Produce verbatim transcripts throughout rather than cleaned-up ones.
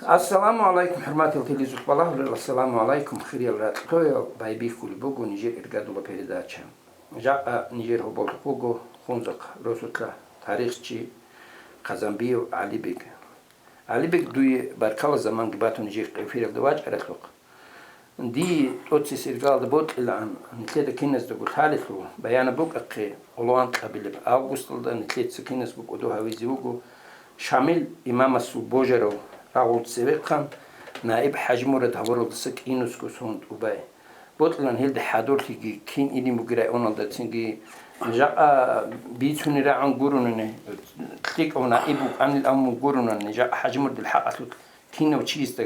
Ассаламу гӀалайкум, хӀурматал телезухъбалагьулел, ассаламу гӀалайкум, хириял ракьлъоял, байбихьулеб буго нижер иргадула передача. Жакъа нижер гьоболлъухъ буго Хунзахъ росулъа тарихчи Хъазанбиев ГӀалибег. ГӀалибег, дуе баркала заманги батун нижер эфиралда вачӀаралъухъ. Дие тӀоцес иргалда бокьилаан нилъеда киназдаго лъалелъул, баянаб букӀахъе, гӀоло анкьабилеб августалда нилъеца киназго кӀодо гьавизе вуго Шамил имамасул божарав рагъул цевехъан наиб ХӀажимурад гьабуралдаса кӀинусго сон тӀубай. Бокьилаан гьелда хӀадурлъиги, кин илин бугеб районалда цинги жакъа бицунеб рагӀун гурони, лъикӀав наиб вукӀанилан мун гурони, жакъа ХӀажимурадил хӀакъалъулъ кинав чиясда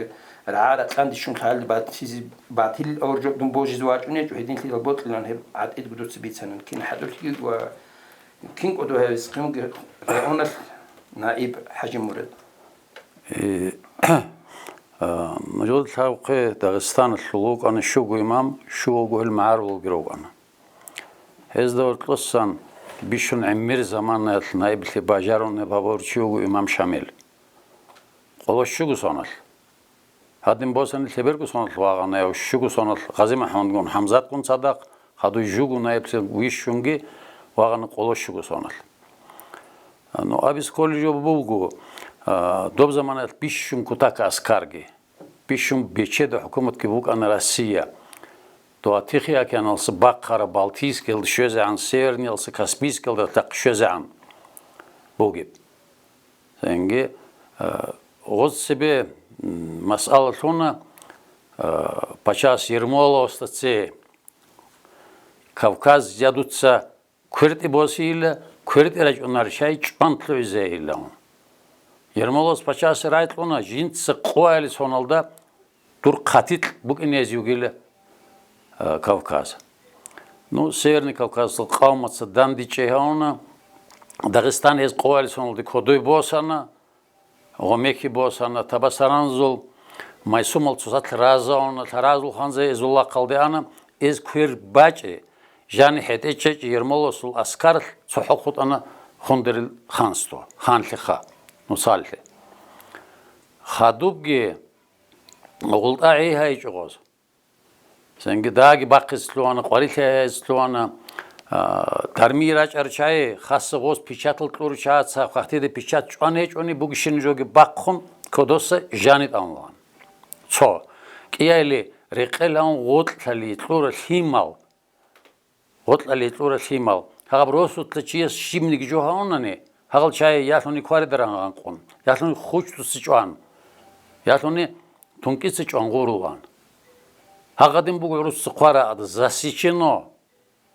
рагӀа-ракьанде щун лъалеб батизе, батилил аваржо дун божизе вачӀунечӀо, гьединлъидал бокьилаан гьеб гӀатӀидго дуца бицанан, кин хӀадурлъиги ва кин кӀодо гьавизе хъинги районалъ наиб ХӀажимурад. Э, а, нужер лъабхъе Дагъистаналъул вукӀана щуго имам, щуго гьел магӀарулалги рукӀана. Гьезда гьоркьосан бищун гӀемер заманаялъ наиблъи бажарун гьеб гьабурав чи вуго имам Шамил. Къоло щуго соналъ. Гьадин босани лъеберго соналъ вагъана, я щуго соналъ Гъазимахмудгун ХӀамзатгун цадахъ, хадуй жугу наиблъи вищунги вагъана къоло щуго соналъ. Ну, абиз кколеб жо буго, а, доб заманаялъ бищун кутак аскарги, бищун бечеда хӀукуматги букӀана Россия. Дова Тихий океаналъа бахъараб Балтийскиялда щвезегӀан, Северниялъа Каспийскиялда тӀакъ щвезегӀан бугеб. Цинги, а, гъоз цебе, м, масъала лъуна, а, пачас Ермоловасда цее Кавказ ядуца квертӀи босейила, квертӀи рачӀунар чай чӀван лъугӀизейилан. Ермоловас пачасе рагӀи кьуна, жинца къоялил соналда дур хъатикь букӀине гьез вугила, а, Кавказ. Ну, Северный Кавказалъул къавмаца дандечӀей гьавуна, Дагъистан гьез къоялил соналде кодой босана, гъомехьи босана, Табасаранзул майсумал цоцалъ разавуна, лъаразул ханза гьезул лахъалде ана, гьез квер бачӀи, жани хӀетӀе чӀечӀи Ермоловасул аскаралъ цохӀо хутӀана Хундерил ханство, ханлъиха, нусаллъи. Хадубги ГъултӀа гӀей гьайичӀо гъоз. Цинги даги бахъизе лъугьана, къварилъи гьайзе лъугьана, а, дармиги рачӀарал чагӀи, хасса гъоз печатал кьурал чагӀаца хъахӀтида печат чӀван гьечӀони бугищин жоги бахъун кодоса жани тӀамулагьана. Цо, кӀияйли рекъел гьавун гъоркьалъе кьурал лъимал, Гъоркьалъе кьурал лъимал. Гьаб росулъа чияс щибниги жо гьавунани, гьагъал чагӀи ялъуни кварида рагъанкъун, ялъуни хучдуса чӀван, ялъуни тункӀица чӀван гъурулан. Гьагъадин буго гӀурусца хъвара ада: «Засечено»,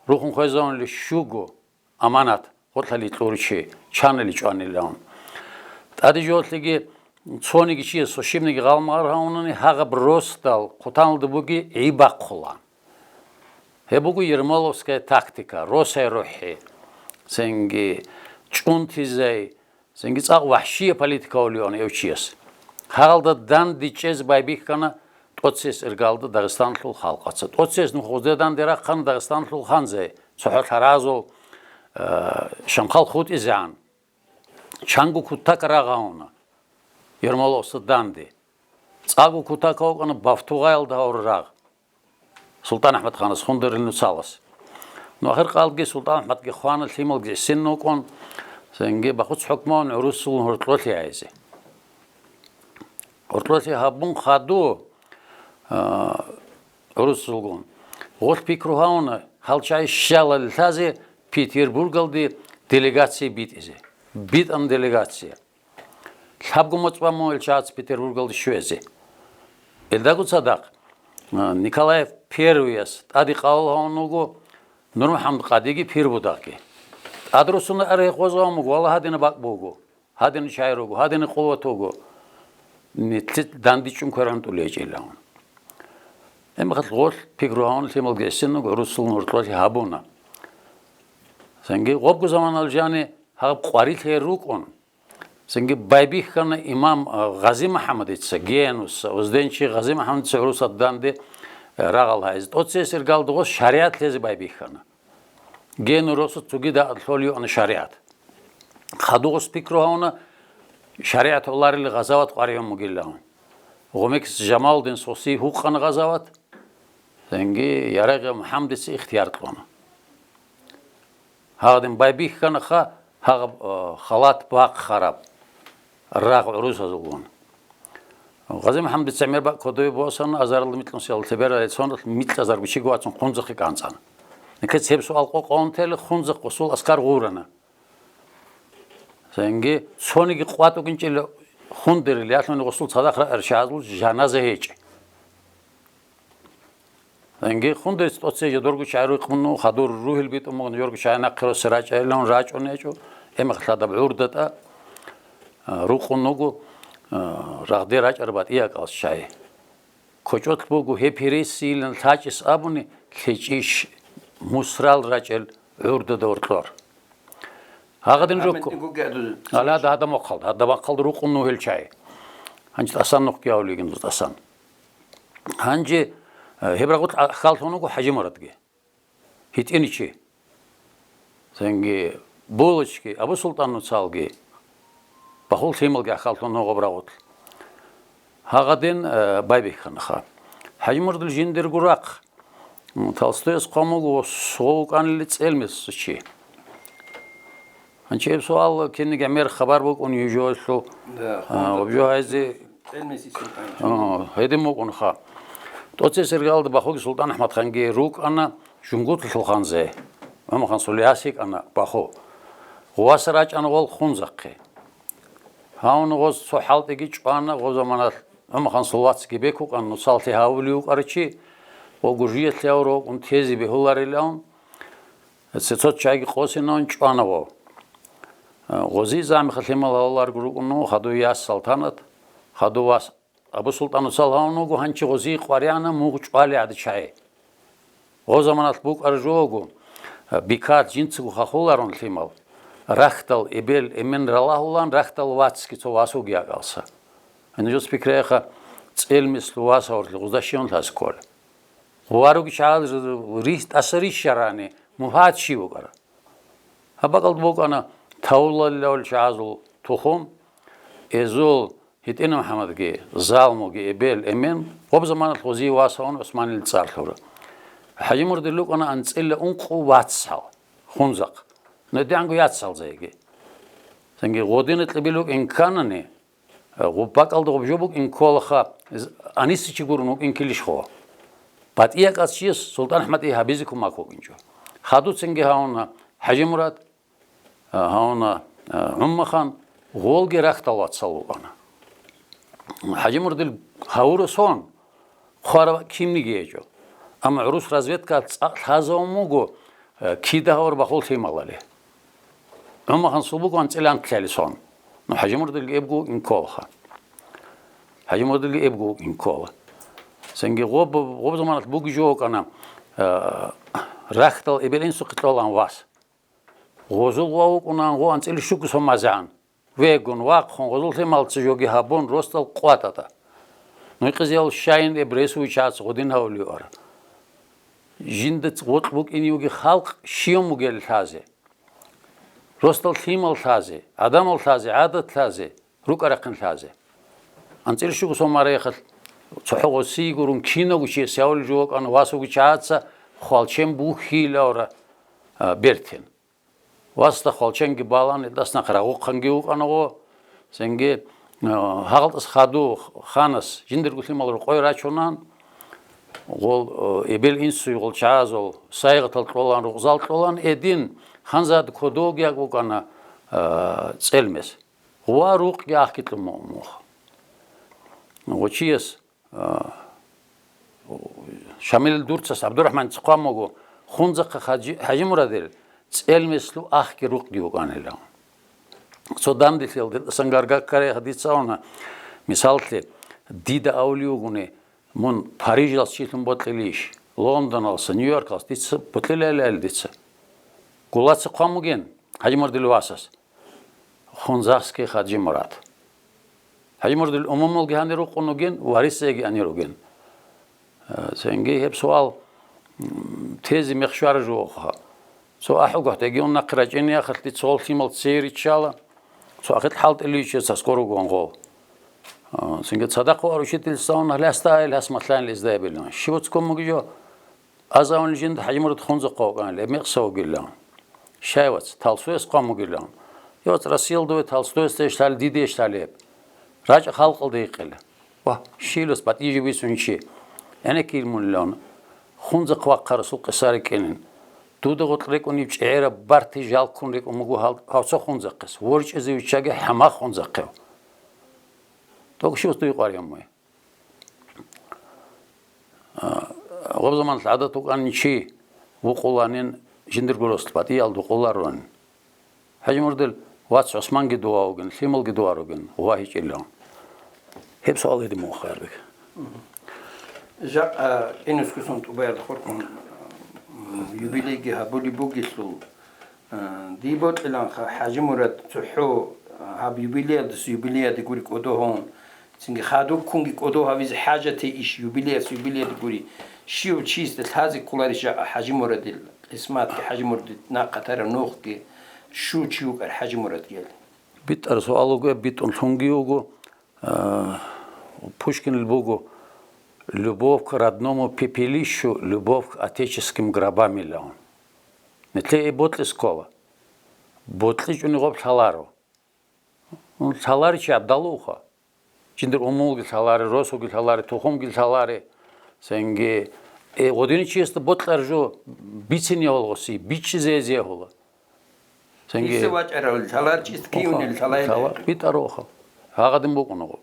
рухун хвезавунили щуго аманат гъоркьалъе кьурав чи чанали чӀванилан. ТӀаде жолъиги цониги чияс щибниги гъалмагъар гьавунани, гьагъаб росдал хъутаналда буги гӀи бахъулан. Гьеб буго ермоловская тактика, росай рухӀи, цинги чӀунтизай, цинги цӀакъ вахӀшия политика гьавулеван гьев чияс. Гьалда данде чӀезе байбихьана тӀоцес иргалда Дагъистаналъул халкъаца. ТӀоцес нух гъозде данде рахъана Дагъистаналъул ханзай, цохӀо лъаразул, э, шамхал хутӀизегӀан. Чанго кутак рагъ гьавуна Ермоловасда данде. ЦӀакъго кутак гьавукӀана Бавтугъаялда гьавураб рагъ. СултӀан-АхӀмад-ханас, Хундерил нусалас. Ну, ахиркъалги СултӀан-АхӀмадги хвана, лъималги гӀисинна вукӀун, цинги бахъуц хӀукму гьавуна гӀурусулгун гьоркьолъи гьайзе. Гьоркьолъи гьабун хаду, а, гӀурусулгун. Гъолъ пикру гьавуна, гьал чагӀи щалали лъазе Петербургалде делегация битӀизе. БитӀана делегация. Лъабго моцӀ бан мун ил чагӀаца Петербургалде щвезе. Илдаго цадахъ, а, Николай Первыяс тӀаде къавул гьавун вуго, НурмухӀаммад къадиги пир будагъги. ТӀадрусуна аргъи хъвазавун вуго, валлагь, гьадина бакӀ буго, гьадина чагӀи руго, гьадина къуват вуго. Нилъ дандечӀун квергӀунтӀулей гьечӀилан. Гьебмехалъ гъолъ пикру гьавун лъималги гӀисинна вуго, гӀурусулгун гьоркьолъи гьабуна. Цинги гъобго заманалъ жани гьаб къварилъи рукӀун. Цинги байбихьана имам, а, Гъази МухӀаммадица, Генуса, озденчи Гъази МухӀаммадица гӀурусат данде, а, рагъал гьайзе. ТӀоцес иргалда гъос шаригӀат лъезе байбихьана. Гену росу цогида лъолевана шаригӀат. Хадугъос пикру гьавуна, шаригӀат гьоларили гъазават къваригӀун бугилан. Гъомекс Жамалудин соси гьукъана гъазават, цинги Ярагъи МухӀаммадица ихтияр кьуна. Гьагъадин байбихьанаха гьагъаб, э, халат бахъараб рагъ гӀурусазулгун. Гъази МухӀаммадица гӀемер бакӀ кодове босана, азаралда микьнусиялда лъебералде цоналъ микьазарго чиго вацун Хунзахъе кӀанцӀана. Никец гьеб суал къокъ гьавун тела, Хунзахъ гъосул аскар гъурана. Цинги цониги къватӀугинчӀила хундерил ялъуни гъосул цадахъ рагӀарал чагӀазул жаназа гьечӀеб. Цинги хундерис тӀоцебе жо дорго чагӀи рукъун, хадур ругьил битӀун бугин, дорго чагӀи нахъе росизе рачӀайилан рачӀун гьечӀо, гӀемер лъадаб гӀурдатӀа, а, рукъун вуго, а, рагъде рачӀараб батӀияб кӀалъ чагӀи. КочӀолъ буго гьеб гьересийилан лъачӀес абуни, лъечӀищ мусрал рачӀел гӀурдада гьоркьор. Гьагъадин жо ккун. Гьаб гьадаб махъалда, гьадаб махъалда рукъун вуго гьел чагӀи. Гьанже тӀасан нухги гьавулигин дуз тӀасан. Гьанже, э, гьеб рагъулъ а-, хьаллъун вуго ХӀажимурадги. ГьитӀинав чи. Цинги Булочги, АбусултӀан нуцалги, Бахул лъималги ахьаллъун гьогъаб рагъулъ. Гьагъадин, э, байбихьанаха. ХӀажимурадил жиндирго рахъ, м, Толстояс хъван буго, гъов вукӀанила цӀелмес чи. Гьанчи гьеб суал кинниги гӀемер хабар букӀун южоялъул, да, а, хунзахъ. Гьаб жо гьайзе ЦӀелмеси султӀан. А, гьедин букӀунха. ТӀоцебесеб иргаялда Бахуги СултӀан-АхӀмадханги рукӀана Жунгуталъул ханзе. ГӀумархан Сулияс йикӀана Баху. Гъов вас рачӀана гъол Хунзахъе. Гьавна гъоз цо хӀалтӀиги чӀвана, гъоб заманалъ ГӀумархан Сулиясги бекукъан нуцалъе гьавулев вукӀарав чи, ва гуржиялъе гьавурав вукӀун тезе бегьуларилан, цецад чагӀиги къосинавун чӀвана гъов. Гъозие замиха лъимал гьавуларго рукӀун хадув яс Салтанат, хадув вас АбусултӀан нуцал гьавун вуго, гьанчи гъозие къваригӀана мугъ чӀвалел гӀадин чагӀи. Гъоб заманалъ букӀараб жо буго, бикат жинцаго хахуларун лъимал, рахьдал эбел-эмен ралагьулан, рахьдал вацги цо вас вугев вукӀаралса. Гьанже пикру гьабеха, цӀелмеслъун вас гьавурлъи гъозда щиван лъазе ккола. Гъов вугев чагӀаз рихь, тӀаса рихьарани, мугьат щив вукӀарав. Гьаб бакӀалда букӀана тавулалъул чагӀазул тухум, Эзул, ГьитӀинав МухӀаммадги, Залмуги, эбел-эмен, гъоб заманалъ гъозие вас гьавун ГӀусманил цӀар лъурав. ХӀажимурадил рукӀана анцӀила ункъо вацал, Хунзахъ, нудеанго яцал зайги. Цинги гъодина кьибил вукӀин кканани, гъоб бакӀалда гъоб жо букӀин кколаха, анисичи гурун вукӀин ккелищ гъов. БатӀияб кӀалъ чияс СултӀан-АхӀмадие гьабизе кумек букӀинчӀо. Хадув цинги гьавуна ХӀажимурад, а, гьавуна, а, ГӀумархан, гъолги рахьдал вацал вукӀана. ХӀажимурадил гьавурав сон хъварав кинниги гьечӀо. Амма гӀурус разведка цӀакъ лъазавун буго, а, кида гьавураб Бахул лъималали. ГӀумархан сул буго анцӀила анкьлъиялъе сон. Ну, ХӀажимурадилги эбго вукӀин кколаха. ХӀажимурадилги эбго вукӀин ккола. Цинги гъоб, гъоб заманалъ бугеб жо букӀана, а, рахьдал эбел-инсухъе кьолаан вас. Гъозул гъов вукӀунаан гъов анцӀила щуго сон мазегӀан. Вегун, вахъун, гъозул лъималца жоги гьабун, росдал къватӀатӀа. Нугъизиял щайин эб ресуй чагӀаца гъодин гьавулев вукӀарав. Жинда гъоркь букӀине вугев халкъ щиван бугел лъазе. Росдал лъимал лъазе, гӀадамал лъазе, гӀадат лъазе, рукӀа-рахъин лъазе. АнцӀила щуго сон мазегӀалъ цохӀо гъосие гурун кинавго чияс гьавулеб жо букӀана вас вугев чагӀаца хвалчен бухьилавра, а, бертен. Васда хвалченги балан, илдас нахъ рагъухъанги вукӀана гъов. Цинги, а, гьагъалтӀас хадув ханас жиндирго лъимал рокъой рачунан, гъол, а, эбел-инсуе гъол чагӀазул сайгъатал кьолаан, рукъзал кьолаан, эдин ханзад кодовги як букӀана, а, цӀелмес. Ва рукъги ахги кьун мугъ. Гъов чияс, а, Шамилил дурцас ГӀабдурахӀман цӀикъван буго, Хунзахъа Хаджи-, ХӀажимурадил цӀелмеслъун ахги рукъги вукӀанилан. Цо данделъиялда дица гаргаккарай дица гьавуна, мисаллъи, дида абулев вугони, мун Парижалъ чилъун бокьилищ, Лондоналъ, Нью-Йоркалъ дица бокьилайилан дица. Гулаца хъван бугин ХӀажимурадил васас. Хунзахский ХӀажимурад. ХӀажимурадил умумулги гьанир рукъун вугин, варисзайги гьанир ругин. Э, цинги гьеб суал, м, тезе мех щвараб жо бугоха. Цо ахӀугахъ дегиун нахъе рачӀинеяхъалъ дица гъол лъимал цее риччала, цо ахикь хӀалтӀилев чияс аскӀор ругоан гъол. А, цинги цадахъ ва рушитил савун гьалъасда айил гьас малъанил издаябилан. Щивацкон мугиджо азаван жинда ХӀажимурад Хунзахъа вукӀанил, гьеб мекъса вугилан. Щайвац, Толстояс къван вугилан. Йоц Россиялда ве Толстоясда ишлъали, диде ишлъали гьеб. РачӀа халкъалда гьикъила. Ва, щилус батӀиже бицун чи. ГӀенеккил мунилан. Хунзахъ вахъа расул къиса рикӀкӀинин. Дуда гъоркь рекӀуниб чӀегӀераб барти жалкун рекӀун буго гьал-, гьавца Хунзахъес. ВорчӀизе виччаги хӀама Хунзахъев. Догшивас дуй къваригӀун муй. А, гъаб заманалъ гӀадат вукӀанин чи вукъуланин жиндирго росулъ батӀиял дукъулароан. ХӀажимурдил вац ГӀусманги дова вугин, лъималги дова ругин, вагьичӀилан. Гьеб суал гьедин мун, Хайрбек. Жакъа Иннускусон тӀубаялда хурхун, м, юбилейги гьабулеб бугелъул, Э, дие бокьиланха, ХӀажимурад, цохӀо, э, гьаб юбилеялдаса юбилеялде гури кӀодогьун, цинги хадубккунги кӀодо гьавизе хӀажатей иш юбилеялдаса юбилеялде гури. Щив чиясда лъазе кколарищ жакъа ХӀажимурадил къисматги, ХӀажимурадил нахъа тарав нухги, щив чи вукӀар ХӀажимурадги? БитӀараб суал вуго, битӀун лъунги вуго. Э, Пушкинил буго: «Любовь к родному пепелищу, любовь к отеческим гробам», — илан. Нилъее бокьи ккола. БокьичӀони гъоб лъаларо. Ну, лъаларичи гӀабдалуха. Жиндир умулги лъаларе, росуги лъаларе, тухумги лъаларе. Цинги, э, гъодиничиясда бокьар жо бицине гьалгъуси, бичӀчӀизе гьезие гьула. Цинги Иса вачӀарав лъаларчӀис киунел лъалай лъала битӀароха. Гьагъадин букӀунаго.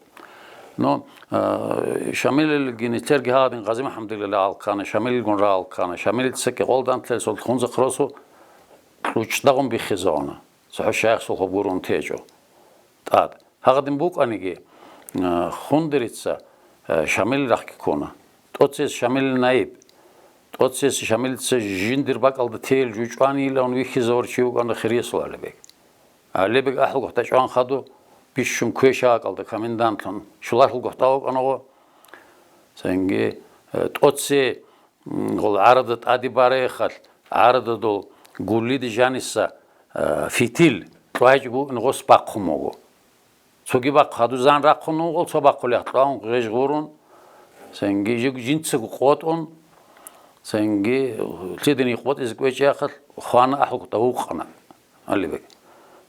Ну, а, Шамилилги нилъерги гьагъадин Гъази МухӀамадилила гӀалкана, Шамилилгун рагӀалкана, Шамилица кӀикъолданлъел сулхунзахъ росу кьучӀдагъун биххизавуна. ЦохӀо шайихсул хоб гурун течӀо. ТӀад. Гьагъадин букӀаниги, а, Хундерица, а, Шамил рахъги ккуна. ТӀоцес Шамил наиб. ТӀоцес Шамилица жиндир бакӀалда тел жучӀванилан вихьизавар чи вукӀана Хириясул Алибек. Алибек ахӀулгохӀда чӀван хаду, бищун квешаб бакӀалда комендантлъун, шулалъулгохӀда вукӀанаго. Цинги, э, тӀоце, м, гъол гӀарада тӀаде барайхъалъ, гӀарададул гуллиде жаниса, э, фитил кьвайчӀ букӀин гъос бахъун буго. Цоги бахъ хадузан рахъун вугъал, цо бахъулехъ кьван гъеж гъурун, цинги жиг жинцаго къотӀун, цинги лъидани къотӀизе кӀвечӀехъалъ хвана ахӀулгохӀда вукъана Алибек.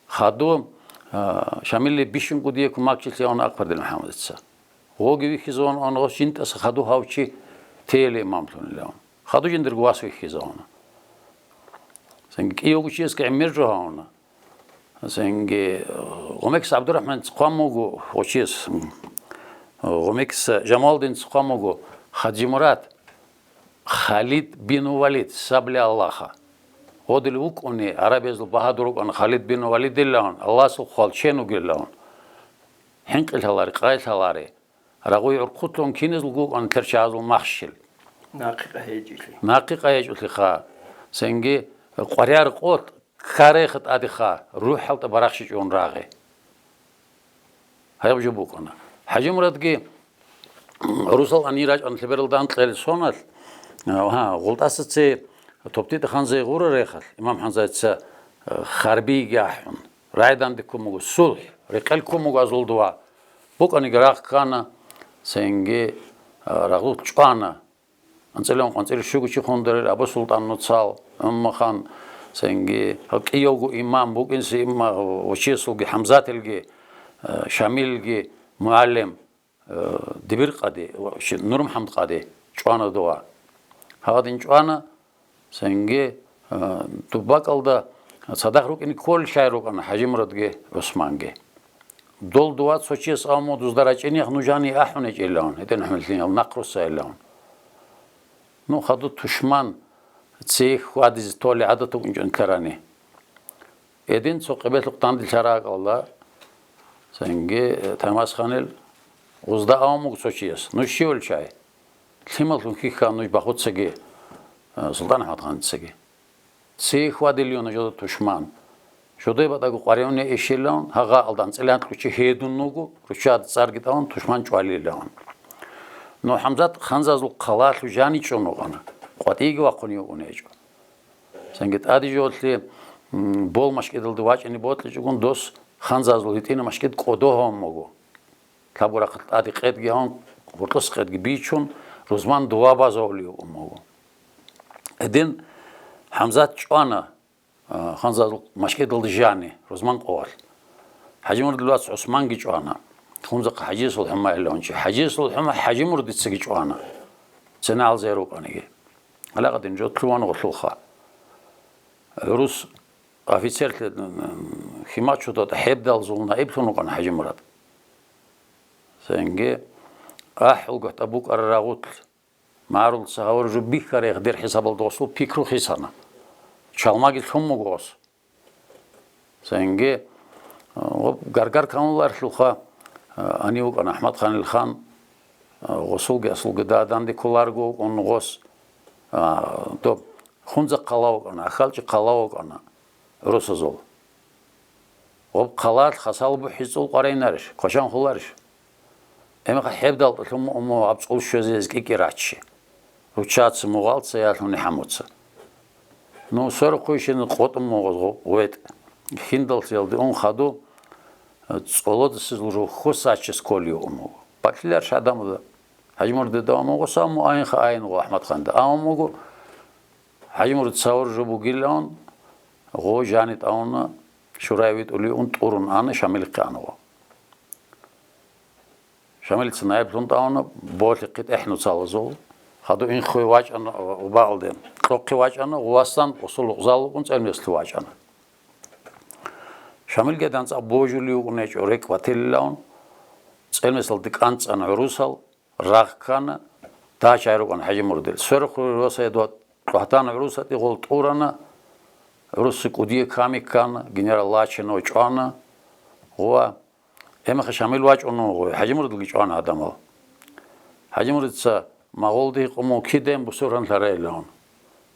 Хаду, а, Шамилли бищун кӀудияку макчилъи авна Акбардил МухӀаммадица. Гъоги вихьизавун ана гъос жинтӀаса хаду гьав чи тейиле имамлъунилавун. Хаду жиндирго вас вихьизавуна. Цинги кӀиявго чиясги гӀемер жо гьавуна. Цинги, э, Гъумекс ГӀабдурахӀманец хъван буго гъочияс, м, Гъумекс Жамалдинец хъван буго: «Хаджимурад, Халид бин Валид, сабли Аллаха». Гъодил вукӀуни, гӀарабиязул багьадур вукӀана Халид бин Валидиллагьун, Аллагьасул хвалчен вугеллагьун. ХӀинкъи лъалари, къай лъалари. Рагъуй гӀурхъулъун киназулго вукӀана терчагьазул махщел. Нахъи къагьечӀелъи. Нахъи къагьечӀолъиха. Цинги къваригӀар къотӀ, ккарайха тӀадеха, рухӀалда барахщичӀун рагъи. Гьаб жо букӀана. ХӀажимурадги русал ани рачӀана лъебералда анкьел соналъ, гьа, ГъултӀаса цей топтитӀа ханзай гъурарайхъалъ, имам Ханзайца, э, харбийги ахӀун, рагӀиданде ккун буго, сулхӀ, рекъел ккун буго азулдува. БукӀаниги рагъ ккана, цинги, а, рагъулъ чӀвана. АнцӀилан къванцӀил щуго чи хундарил Абу-Султан нуцал, Уммахан, цинги гьав кӀиявго имам букӀинси имма вачиясулги ХӀамзатилги, а, Шамилги, мугӀалим, а, Дибир къади, ва щи-, НурмухӀамад къади чӀвана дова. Гьагъадин чӀвана, Цинги, а, дуббакӀалда цадахъ рукӀине кколел шай рукӀана ХӀажимурадги ГӀусманги. Дол дова цо чияс авму дузда рачӀинех нужани ахӀун гьечӀелаун, гьедин хӀумилъин нахъ руссайилаун. Ну, хаду тушман цейх хьвадизе толей гӀадат букӀинчӀо нилъарани. Гьедин цо къебелъухъ данделъараб бакӀалда, цинги, э, Таймасханил гъузда авун буго цо чияс: «Нуж щивал чай? Лъималлъун хьихьа нуж бахуцаги, э, СултӀан АхӀмадханицаги. Цей хьвадилиюна жодор тушман. Жодой батӀаго къваригӀуне ишилаун, гьагъа алдан цӀилан кьучи гьедун вуго, руччад цӀарги тӀамун тушман чӀвалилаун». Но ХӀамзат ханзазул хъалалъу жаничӀун вукъана, къватӀиеги вахъун вукӀун гьечӀо. Цинги тӀаде жолъи, м, бол машкӀидалда вачӀине бокьичӀогун дос ханзазул гьитӀина машкӀид кӀодо гьавун буго. лъабго рахъалъ тӀаде къедги гьавун, гьоркьос къедги бичун, рузман дова базавулев умуго. Гьедин ХӀамзат чӀвана, а, ханзал машкидалда жани, рузман къоялъ. ХӀажимурдил вац ГӀусманги чӀвана. Хунзахъа ХӀажиясул ХӀума илавунчи. ХӀажиясул ХӀума ХӀажимурдицаги чӀвана. Цена гьалзай рукӀаниги. Гьалагъадин жо лъугьан гъолъулха. ГӀурус офицерлъи химачуда хӀебдалзул наиблъун вукӀана ХӀажимурад. Цинги ахӀулгахъ тӀабукӀара рагъулъ. Марулца гьавар жо бихьарай гъдер хӀисабалда гъосул пикру хисана. Чалмаги лъун буго гъос. Цинги, а, ва гаргар камуларлъулха, а, ани вукӀана АхӀмад-ханил хан, а, гъосулги асулги да-, данде кколарго вукӀун гъос, а, доб Хунзахъ хъала вукӀана, АхьалчӀи хъала вукӀана гӀурусазул. Гъоб хъалалъ хасал бухӀи цӀул къварайнарищ, квашан хуларищ? Гьебмехалъ хӀебдалтӀа лъун уму гьаб цӀул щвезе кӀикӀи раччи. Руччаца, мугъалца я лъуни хӀамуца. Ну, сорухъуйщин къотӀун мугъаз гъветӀ. Хиндалъиялде ун хаду, цӀолодасезул рухьо сачес кколев умуго. Бакьиларщ гьадамуда. ХӀажимурдида амуго саму айнха айнгъо АхӀмад-ханда. Амуго ХӀажимурд цавар жо бугилаун, гъо жани тӀауна, Шурай витӀулиун тӀурун ана, Шамилихъе ана гъо. Шамилица наиблъун тӀауна, болъихъе тӀехь нуцалазул. Хаду инхъуе вачӀана, убаалде кьохъе вачӀана, гъувасан усул гъузалукъун цӀелмеслъи вачӀана. Шамилги данцӀа божулев вукӀун гьечӀо, рекӀ батилилаун, цӀелмесалде кӀанцӀана гӀурусал, рагъ ккана, дачай рукӀана ХӀажимурдил. Сверухъ росаядва тӀватана гӀурусатӀи гъол тӀурана, гӀуруси кӀудие ками ккана, генерал Лачинов чӀвана, гъуа. Гьемаха Шамил вачӀун вуго, ХӀажимурдилги чӀвана гьадамал. ХӀажимурдица магъулда гьикъун вуго кидайин бусургьанлъарайилан.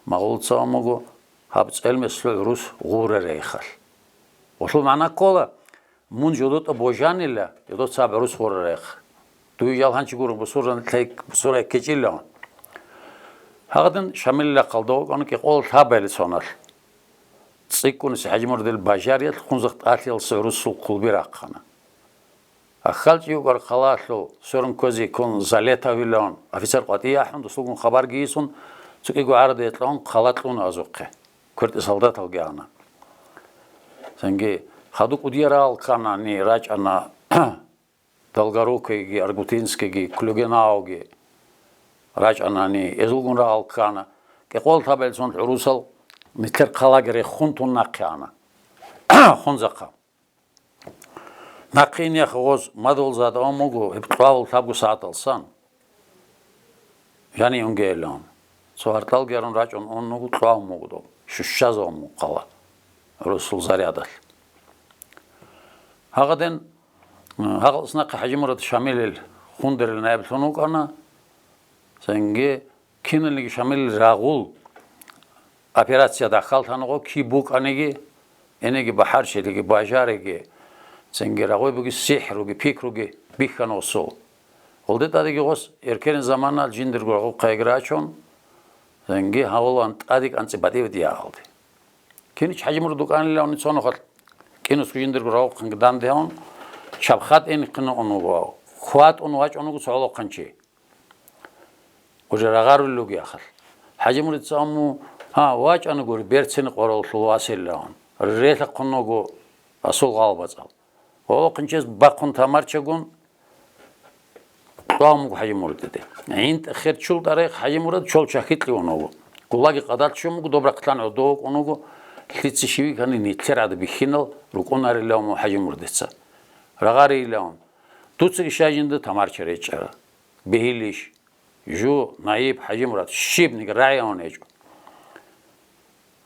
Магъулца амуго гьаб цӀелмеслъул гӀурус гъурра рейхалъ. Гъулъул магӀна ккола, мун жодотӀа божанила, жодоца гӀурус гъурра рейх. Дуе жал гьанчи гуро бусургьан лъай-, бусурай ккечӀилан. Гьагъадин Шамилла хъалда вукӀана кӀикъоялда лъабабилеб соналъ. ЦӀикӀкӀунасе ХӀажимурдил бажариялъ Хунзахъ тӀалъиялъ гӀурусул хъулби рахъана. АхьалчӀи вукӀар хъалалъул сверун кквезе ккун Залетовилан офицер къватӀие ахӀун, дусулгун хабарги йисун, цо кӀиго гӀарада гьекьун хъала кьуна азухъе. КвертӀи солдаталги ана. Цинги хаду кӀудиял рагъал кканани рачӀана Долгорукийги, Аргутинскийги, Клюгенауги рачӀанани, эзулгун рагъал ккана. КӀикъоялда лъабабилеб соналъ гӀурусал нилъер хъалаги рехун тун нахъе ана. Хунзахъа. Нахъе инехъе гъоз мадугьалзадаун буго, гьеб кьвагьал лъабго сагӀаталсан. Жани унгейилан. Цо гьартӀалги гьарун рачӀун ун вуго, кьвагьун вуго доб. Щущазавун вуго хъала. Русул зарядалъ. Гьагъадин, гьагъалъ нахъе ХӀажимурад Шамилил хундерил наиблъун вукӀана. Цинги киналниги Шамилил рагъул операция дахъал тана гъо, киб букӀаниги, гьенибги бахӀарчилиги, бажариги, цинги рагъуй буги сихӀруги, пикруги бихьана гъосул. Гъолде тӀадеги гъос эркенил заманалъ жиндирго рагъухъайги рачун, цинги гьавулан тӀаде кӀанцӀи батӀи-батӀиягӀалде. Кинич ХӀажимурад вукӀанилавни цо нухалъ кӀинусго жиндирго рагъухъанги данде гьавун, чабхъа тӀинихъин ун вуго, хьватӀун вачӀун вуго цо гӀолохъанчи. Уже рагъарулел ругел ахал. ХӀажимурица амму, гьа, вачӀана гури, берцин къороллъул василлагьун. Релъахъун вуго асул гъалбацӀал. Ва вахъинчияс бахъун тамарчагун, кьван вуго ХӀажимуридиде. ГӀинтӀ херчул тӀарай ХӀажимурад чол чахьикьливан вуго. Гулаги къадалъ щун буго, доб рахъалъан гӀодов вукӀун вуго, лъица щивикани нилъер гӀадаб бихьинал рукӀунарилан вуго ХӀажимуридица. Рагъарилан. Дуцаги щай жинда тамарча речӀчӀара. Бегьилищ? Жу, наиб, ХӀажимурад, щибниги рагӀи гьавун гьечӀо.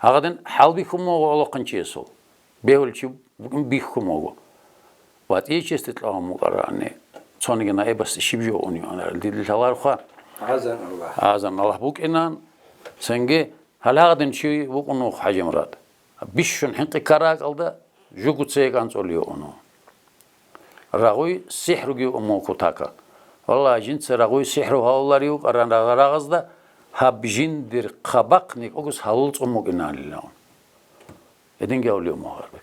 Гьагъадин хӀалбихьун вуго гӀолохъанчиясул. Бегьулев чи букӀин бихьун вуго. ВатӀичесде кьван вукӀарани, цониги наибасде щиб жо унев анарел, дида лъаларха. Азан Аллагь. Азан Аллагь букӀинан, цинги гьалагъадин чи вукӀун вуго ХӀажимурад. Бищун хӀинкъи ккараб бакӀалда жугоца кӀанцӀулев вуго. Рагъуй сихӀруги вуго кутака. Валлагь, жинца рагъуй сихӀру гьавуларев вукӀаран рагъа-рагъазда, гьаб жиндир хъабахъ никӀогос гьавул цӀун букӀиналилан. Гьединги гьавулев вуго гьарбик.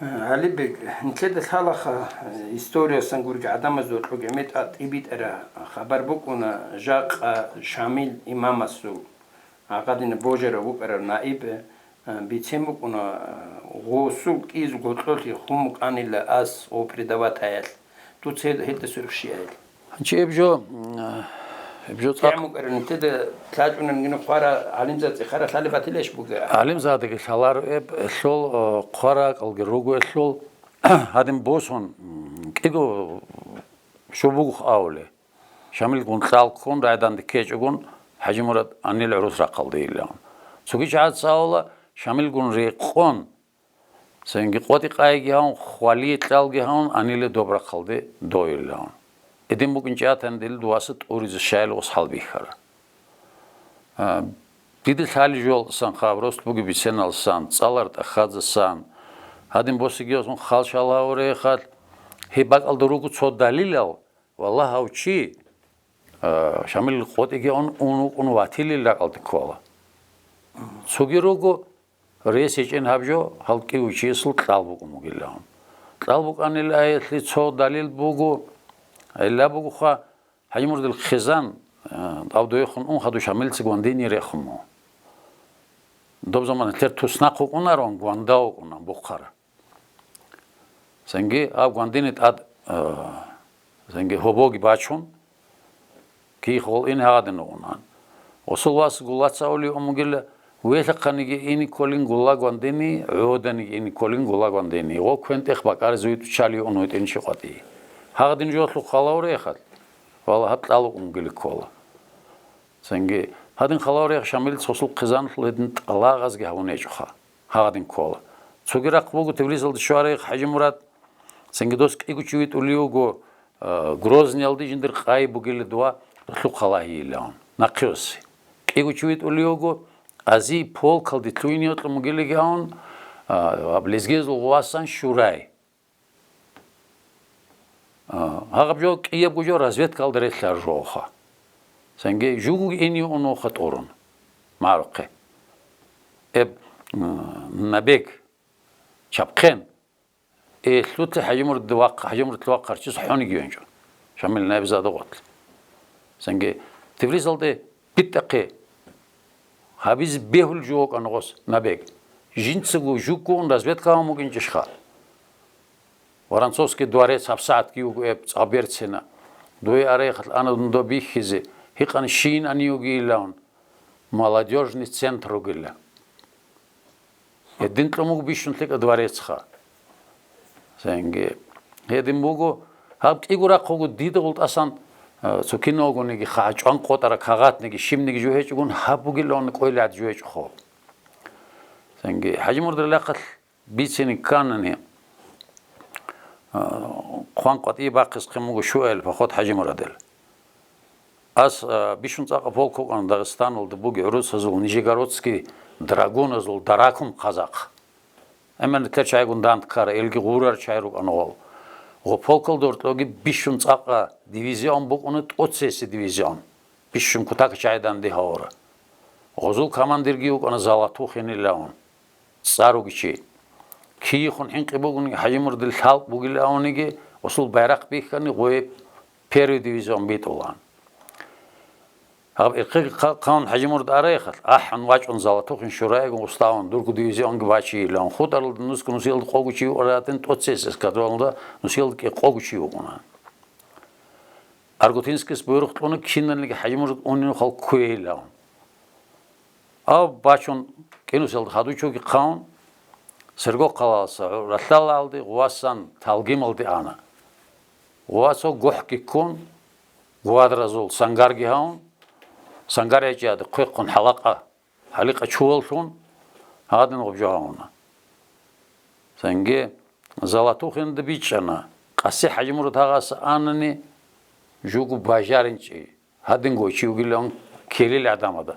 ГӀалибег, нилъеда лъалаха, э, историясан гурги гӀадамазда кьоги гӀемер тӀа-, тӀибитӀара хабар букӀуна, жакъа Шамил имамасул, гьагъадина божарав вукӀарав наиб, э, бицен букӀуна, э, гъосул кӀиз гъоркьолъи хун букӀанила ас гъо предаватаялъ. Дуца гьел-, гьелдаса урхщиайил. Гьанчи эб жо, м, эб жо цӀакъ. КигӀан букӀараб нилъеда лъачӀунан гьанив хъвара гӀалимзабаз цӀехараб лъалеб батилищ бугеб? ГӀалимзабаздаги лъаларо эб, лъол, э, хъвараб ракӀалги руго лъол, гьадин босун, м, кӀиго щиб бугоха абулеб. Шамилгун кьал ккун, рагӀиданде ккечӀогун, ХӀажимурад анил гӀурус рахъалде илан. Цоги чагӀаз цӀалула, Шамилгун рекъон, цинги къотӀи-къайги гьавун, хвалие кьалги гьавун, аниле доб рахъалде дойилан. Эдин букӀинчӀатани дила дуваса тӀуризе щайила гъос хӀалбихьара. А, дида лъалеб жоялдасан хаб, рос бугеб биценалъсан, цӀалараб тӀахьазасан, гьадин босигиясун халчал гьавурехал, гьеб бакӀалда руго цо далилал, валлагь, гьав чи, а, Шамил къотӀиги ун, ун вукӀун ватилил ракӀалде ккола. Цоги руго, рес гьечӀин гьаб жо, гьал кӀиго чиясул кьал букӀун бугилан. Кьал букӀанил аялъе цо далил буго, гьелда бугоха, ХӀажимурадил хъизан, а, тӀад доехун ун хадув Шамилица гвандине рехун буго. Доб заман гьелъер туснахъ вукӀунарун, гванда вукӀуна бухъара. Цинги гьаб гвандине тӀад, а, цинги гьоболги бачун, киихъ гъол ин гьагъадин вугъунан. Гъосул вас Гуллаца авлиун вугила, велъахъаниги ине кколин Гулла гвандине, гӀоданиги ине кколин Гулла гвандине, гъо квен-тӀех бакӀаризе витӀучали ун витӀин чи къватӀи. Гьагъадин жоялъул хал гьавурехал, валлагь, гьаб кьал вукӀун вугилан ккола. Цинги гьадин хал гьавурехал Шамилица гъосул хъизаналъул гьедин тӀалагъазги гьавун гьечӀоха. Гьагъадин ккола. Цоги рахъ буго Тифлисалде щварай ХӀажимурад, цинги дос кӀиго чи витӀулев вуго, а, Грозныйалде жиндир къай бугила дова ралъухъ гьалагьейилан, нахъе осе. КӀиго чи витӀулев вуго, Азияб полкалде лъугьине йокьун бугилан, а, гьаб лезгиязул гъувасан щурай. А, гьагъаб жо кӀиябго жо разведкаялда релълъараб жоха. Цинги жугоги ине унуха тӀурун магӀарухъе. Эб, м, набег, чапхъен. Э, лъутлъи ХӀажимурад вахъ-, ХӀажимурадлъи вахъарав чияс хӀониги венчӀо. Шамил наибзада гъотлъи. Цинги Тифлисалде битӀахъе гьабизе бегьулеб жо вукӀана гъос набег. Жинцаго жугоун разведка гьабун букӀинчӀищха? Воронцовский дворец гьабсагӀатги вуго эб цӀакъ берцина. Дуе арехалъ ана дун доб бихьизе, гьикъан щийин ани вугилан, молодёжный центр вугила. Гьедин кьун буго бищун лъикӀаб дворецха. Цинги гьедин буго, гьаб кӀиго рахъ буго дида гъултӀасан, а, цо кино вугониги, ха-, чӀван къотӀараб кагъатниги, щибниги жо гьечӀогун гьаб бугилан кӀвелеб гӀадин жо гьечӀохъо. Цинги ХӀажимурадрахъалъ бицине кканани, а, хъван къватӀибе бахъизе хъен буго щуайил поход ХӀажимурадил. Ас, а, бищун цӀакъа полк вукӀана Дагъистаналда бугеб гӀурусазул, нижегородский драгуназул, даракум казах. Гьеб мехалъ чагӀигун дандккарал, элги гъурал чагӀи рукӀана гъол. Гъо полкалда гьоркьоги бищун цӀакъа дивизион букӀуна, тӀоцесеб дивизион. Бищун кутакаб чагӀи данде гьавурал. Гъозул командирги вукӀана Золотухинилан. ЦӀар вугев чи. Киехун хӀинкъи бугониги, ХӀажимурадил лъалкӀ бугилан абуниги, гъосул байрахъ бихьани, гъое первый дивизион битӀулан. Гьаб эхъеги хъа-, хъан ХӀажимурад арайхъалъ, ахӀун вачӀун Золотухин щураигун гъуставун, дурго дивизионги бачейилан, хутӀаралда нусго нусиялда къого чи вукӀаратин, тӀоцесеб эскадроналда нусиялда кӀикъого чи вукӀуна. Аргутинскиялъ буйрухъ кьуна киналниги ХӀажимурад унев халкъ кквейилан. Гьав бачун кӀинусиялда хадув чуги хъан, Сергокъалалдаса гӀуралъалалде гъувасан Талгималде ана. Гъува цо гохӀги ккун, гвадразул сангарги гьавун, сангар гьечӀеда хъвехъун хӀалакъа, хӀаликъа чуваллъун, гьадин гъуб жо гьавуна. Цинги Золотухинда бичӀчӀана, къаси ХӀажимурад гьагъаса анани, жуго бажаринчӀей. Гьадинго чи вугилан ккелил гӀадамада.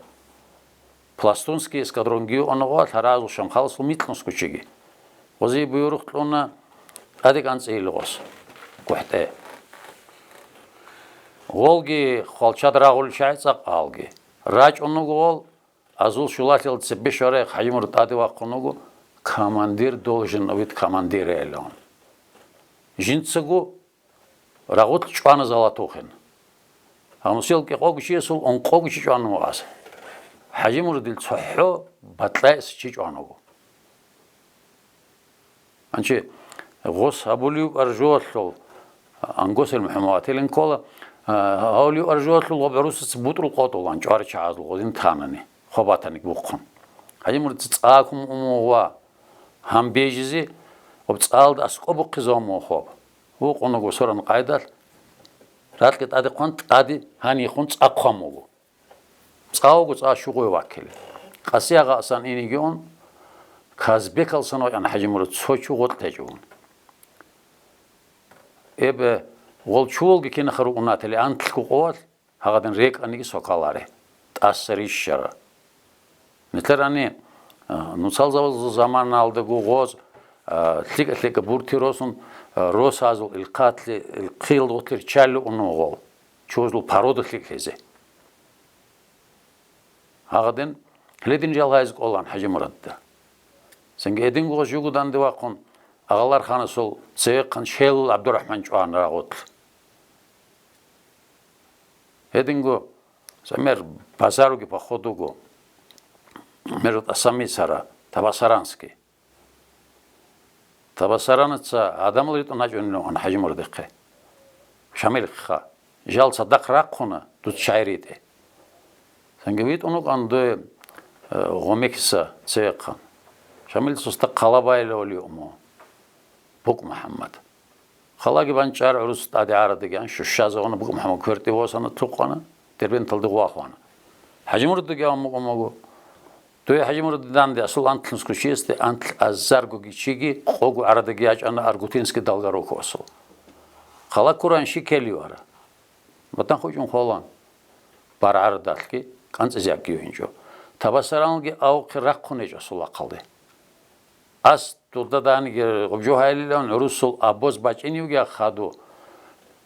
Пластунский эскадронги юана гъо лъаразул шамхаласул микьнусго чиги. Гъози буюрухъ кьуна тӀаде кӀанцӀейил гъос. ГохӀтӀе. Гъолги хвалчад рагъулел чагӀи цӀакъ гьалги. РачӀун вуго гъол, азул щулалъиялда цебе щварай ХӀажимурад тӀаде вахъун вуго, командир должен быть командирилан. Жинцаго рагъулъ чӀвана Золотухин. Гьанусел кӀикъого чиясул ункъого чи чӀвана вугас. ХӀажимуридил цохӀо батӀлаэс чи чӀванаго. Анчи гъос гьабулев аржуялъул, ангосел МухӀаммад ватилин ккола, гьавулев аржуялъул гъоб гӀурусаца бутӀрул къотӀулан чӀваричагӀазул гъозин танани, хъо батаник бухъун. ХӀажимурица цӀакъ умугъва гьанбежизе, гъоб цӀалда аскӀоб бухъизавун мухъоб. Вукъунаго соран къайдалъ, ракьги тӀаде хъван, тӀаде гьанихун цӀакъ хъван вуго. ЦӀа вуго, цӀа щугъуе ваккиле. Къасиягъасан инигиун, Казбекалсан вачӀана ХӀажимурид цо чу гъоркь течӀун. Эбе, гъол чувалги кинаха рукӀунатили антлъго къоялъ, гьагъадин рекӀаниги сокаларе, тӀаса рищара. Нилъер гьани, а, нуцал заманалдаго гъоз, а, лъикӀа-лъикӀа бурти росун, а, росазул илхъатлъи, илхъил гъутлъи рччалли унугъал, чузул порода лъикӀлъизе. Гьагъадин, гьедин жал гьайз кӀолан ХӀажимурадда. Цинги гьединго гъоз жугоданде вахъун, Агъаларханасул цевехъан Шелал ГӀабдурахӀман чӀван рагъулъ. Гьединго, замер, базаруги походуго, мер тӀасамисара, Табасаранский. Табасаранаца гӀадамал ритӀун гьачӀунилан ХӀажимурадихъе. Шамилха, жал цадахъ рахъуна, дуца чай ритӀе. Цинги витӀун вукӀан дуе, э, гъомекиса цевехъан. Шамил цоста хъала байилавали уму. БукӀ МухӀаммад. Халаги банчӀар гӀурус тӀаде гӀарадагиян, щущазавана, БукӀ МухӀаммад квертӀи восана, лъукъана, Дербенталда вахвана. ХӀажимураддаги авун мукӀун вуго. Дуе ХӀажимурад данде асул антлънусго чиясде антлъ азаргоги чиги къого гӀарадаги ячӀана Аргутинский Долгоруков асул. Хала ккуран щи ккелевара. Батан хучӀун холан. БаргӀарадалъги кӀанцӀизе аккиюгьинчӀо. Табасаранги авухъе рахъун гьечӀо асул ахъалде. Ас дурда даниги гъубжу гьайилилан гӀурусул обоз бачӀиневги хаду.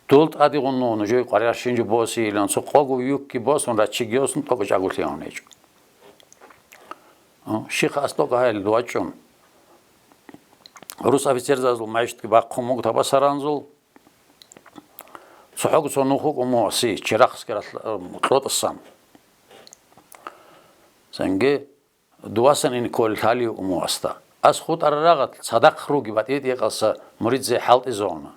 Дул тӀадегъун нужее къваригӀар щинжу босейилан, цо къого юкги босун, раччиги йосун, тӀокӀ чӀаголъи гьавун гьечӀо. О, щиха ас тӀокӀ гьайилда вачӀун. Рус офицерзазул майщитги бахъун буго Табасаранзул. ЦохӀого цо нух вукӀун мугьаси, Черахский ралъ-, ам, кьотӀасан. Цинги Дувасан ин кколел лъалев умугьасда. Ас хутӀарал рагъад цадахъ руги батӀи-батӀи гьекъалса муридзе хӀалтӀизавуна.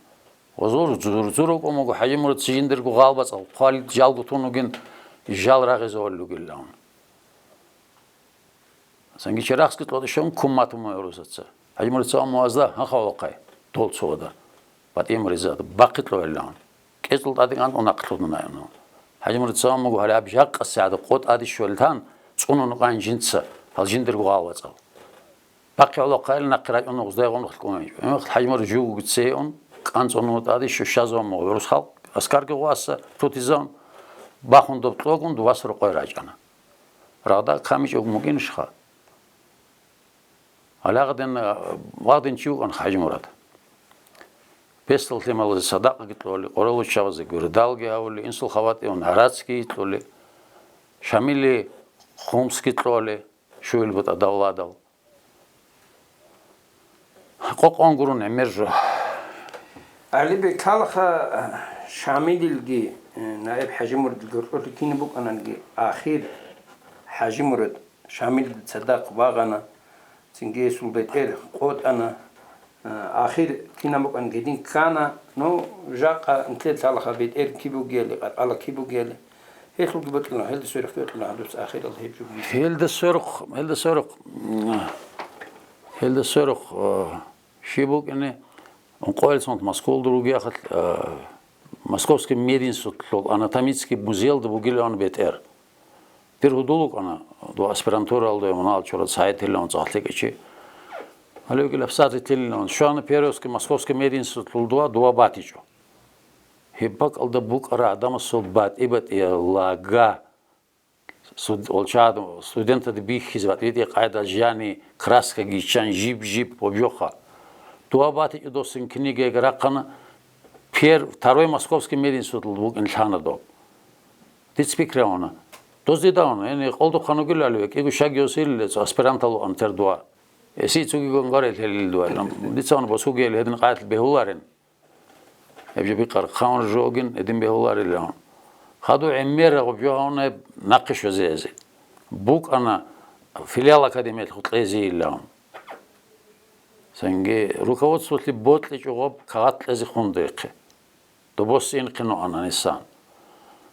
Ва зур-, зур-, зур рукӀун вуго ХӀажимурад ци жиндирго гъалбацӀал хъвалид жалго тун вугин жал рагъизавулел ругилан. Цинги Черахский кьотӀищун куммат умугьарусаца. ХӀажимурад цо аммуазда гьанхъа гьолохъай, дол цо вада. БатӀимуризада бахъи кьолилан. КӀецӀул тӀадегӀан унахълъун айуну. ХӀажимурад цо аммуго гьале аб жакъасегӀада къо тӀаде щвелтан, цӀунун къайин жинца, гьал жиндирго гъалбацӀал. Бахъи гьолохъайил нахъе рачӀун гъуздайгъун хкун. ХӀажимурад жугуги цеун, кӀанцӀун тӀаде щущазавун мугъ. Рус халкъ аскарги гъваса тутизавун, бахун доб кьогун дувас рокъой рачӀана. Рагъда камичӀев мукӀинищха? Гьалагъдин, вагъдин чи вукӀан ХӀажимурад. Бесдал лъималазе садакъаги кьоли, къоролуччабазе гурдалги гьавули, инсул хаватӀиван гӀарацги кьоли, Шамили хъумсги кьоли, щуил бутӀа давладал. Къокъон гурун гӀемер жо. ГӀалибек, лъалаха Шамилилги, э, наиб ХӀажимурадилги гьоркьорлъи кина букӀаналги, ахир ХӀажимурад Шамилда цадахъ вагъана, цинги гьесул бетӀер къотӀана, э, ахир кина букӀан гьедин ккана, ну, жакъа нилъер лъалаха бетӀер киб бугели, къаркъала киб бугели, гьелъулги бокьилан, гьелда сверухъ бокьилан гьадуц ахирал гьеб жо бугеб. Гьелда сверухъ, гьелда сверухъ, м, гьелда сверухъ, э, Щиб букӀине, ункъоялдасан Москвалда ругеяхъ, а, Московский мединститутлъул анатомический музеялда бугилан бетӀер. Дир гьудул вукӀана, дов аспирантуралда мунагьал чурат сагӀи тилилан цӀакъ лъикӀачи. Гьале вукӀила абсарти тилилан. Щвана Пермский Московский мединститутлъул дова, дова батичӀо. Гьеб бакӀалда букӀара гӀадамасул батӀи-батӀиял лага. Суд-, волчагьад-, студентаде бихьизе батӀи-батӀи къайда жани, краскаги чан жиб-жиб бобжоха. Дова батичӀо досин книгаяги рахъана, пер-, второй московский мединститут букӀин лъана доб. Дица пикри гьавуна. Доз дида гьавуна, яни къолдухъан вугилали, кӀиго щаги осилилец аспирантал вукӀан тер дова. Эси цуги гонгорел гьелил дугьал. Дица ун босугел гьедин къайт бегьуларин. Гьеб жо бикъар хъавун жогин гьедин бегьуларилан. Хадув гӀемер гъуб жо гьавна гьеб нахъе щвезеязе. БукӀана филиал академиялъ гьукьезейилан. Цинги руководстволъи бокьичӀо гъоб кагъат кьезе хун дехъе. Добосинхъе нугӀана Нисан.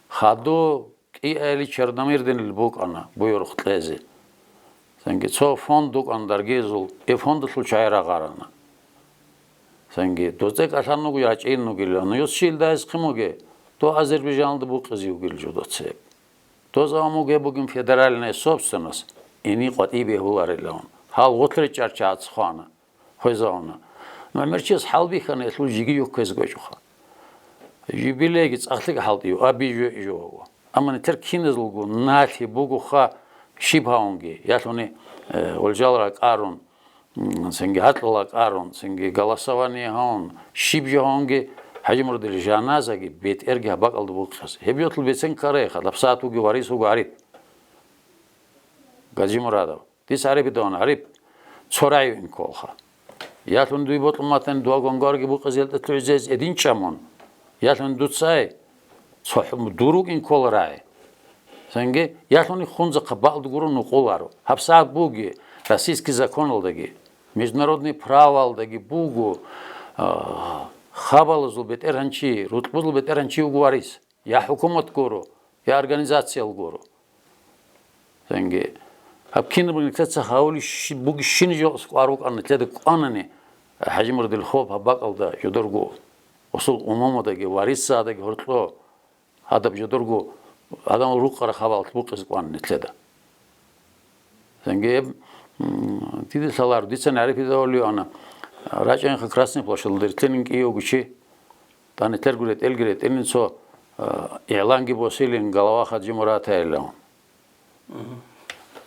Хаду кӀиайли Черномырдинил букӀана буюрхъ кьезе. Цинги цо фонд вукӀан даргезул, и фондалъул чагӀи рагъарана. Цинги доцӀе кӀалъан вуго, ячӀин вугилан, ну, йос чи илдайс хъимуге, то Азербайжаналда букъизе вугил жо доцеб. Доза амуге бугин федеральная собственность, ини къватӀи бегьуларилан. Гьал гъутри чӀарчагӀац хвана. Хвезавуна. Ну, гӀемерчияс хӀалбихьана, гьелъул жиги юхквез гочӀуха. Юбилейги цӀакълъи хӀалтӀив, аби жо-, жо. Амма нилъер киназулго налъи бугоха щиб гьавунги, ялъуни, э, гъолжал ракӀарун, м, цинги гьатӀал ракӀарун, цинги голосование гьавун, щиб жо гьавунги, ХӀажимурдил жаназаги бетӀерги гьаб бакӀалда букъизе. Гьеб йолъул бецен ккарайха, лапсаат вуги варис вуго гӀариб. Гаджимурадов. Дис гӀарибидаван гӀариб, цо рагӀи вин кколха. Ялъун дуй бокьун матани дуа гвангварги букъизе гьелтӀа лъугӀизез эдин чӀамун. Ялъун дуцай, цо хӀу-, дур вукӀин ккола рагӀи. Цинги, ялъуни хунзахъа бакӀалда гуро нукъуларо. ГьабсагӀат буги, российский законалдаги, международный правоалдаги буго, а, хабалазул бетӀергьанчи, рутӀбузул бетӀергьанчи вуго варис. Я хӀукумат гуро, я организациял гуро. Цинги, гьаб кинаб нилъеца гьавулищ-, бугищин жо кӀвар вукӀана, нилъеда кӀванани, ХӀажимурдил хоб гьаб бакӀалда жодорго, усул умумадаги, варисадаги гьоркьо, гьадаб жодорго гӀадамал рукъара хабалъ букъизе кӀван нилъеда. Цинги, м, диде лъаларо, дицани гӀарифидавулев ана, рачӀинха Красный площадалда ритлъинин кӀиявго чи, тӀанилъерго ретӀелги ретӀинин цо, а, игӀланги босилин, голова Хаджи Мурат гьайилан.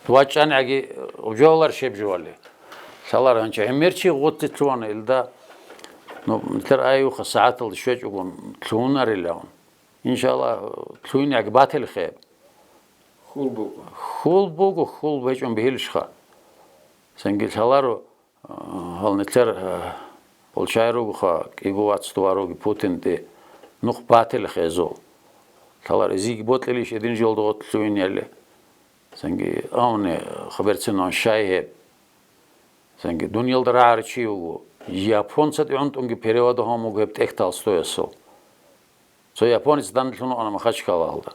ВачӀанигӀаги, обжалар шеб жували. Лъаларо гьанчи гӀемер чи гъутти лъугьана илда, ну, нилъер айюха сагӀаталда щвечӀого лъугьунарилан. Иншаллагь, лъугьинигӀаги батилихъе. Хьул буго. Хьул буго, хьул гьечӀун бегьилищха. Цинги лъаларо, а, гьал нилъер, а, получай ругоха, кӀиго вац товаруги Путинде нух батилихъе гьезул. Лъалар изиги бокьилищ эдин жолда гъотлъугьинелли. Цинги авни хаберцинун щай гьеб. Цинги дуниялда рагӀарав чи вуго. Японцад гӀунтӀунги перевод гьабун буго гьеб тӀехь Толстоясул. Цо японец данделъун вукӀана Махачкалалда.